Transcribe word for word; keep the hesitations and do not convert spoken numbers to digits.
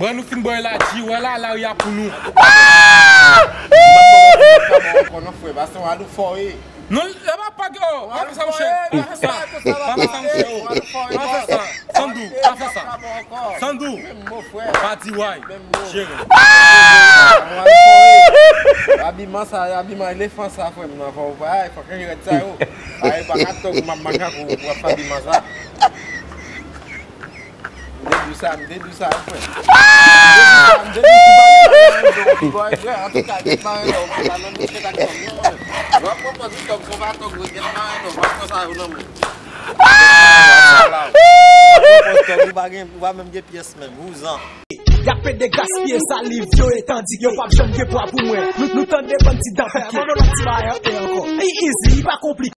Bon, nou fin bwè la, di, wè la, lari a pou nou. M ap ba w ankò non, frè, paske w alou fò, e. Non, e pa pa gen, oh, pa fè sa, monchè. Pa fè sa. Pa fè sa, monchè, oh. Pa fè sa. Sandou, pa fè sa. Sandou, pa di way. Jere. Abiman sa, abiman elefan sa, frè m nan, fò w pa, fò ke rèd sa yo. Ay, pa ka tòg m ap mache ak ou, w ap fè abiman sa. M te di w sa, m te di w sa, frè. M te di w sa, m te di w sa, m te di w sa, frè. Antouka, get maren nan, ou pa nan misye tak tòg non, mwen. W ap pran pòz ou tòg, se pa tòg, wi, get maren nan, w ap pran sa yo nan men. Ou pa pran pòz tòg, ou pa gen, ou pa menm gen pyès menm, vouzan. Y ap pede gaspiye saliv yo, e tandike yo p ap janm gen pwa pou mwen. Nou, nou tande bann ti dan pike. Mwen, nou lòt ti bagay ankò. Li easy, li pa konplike.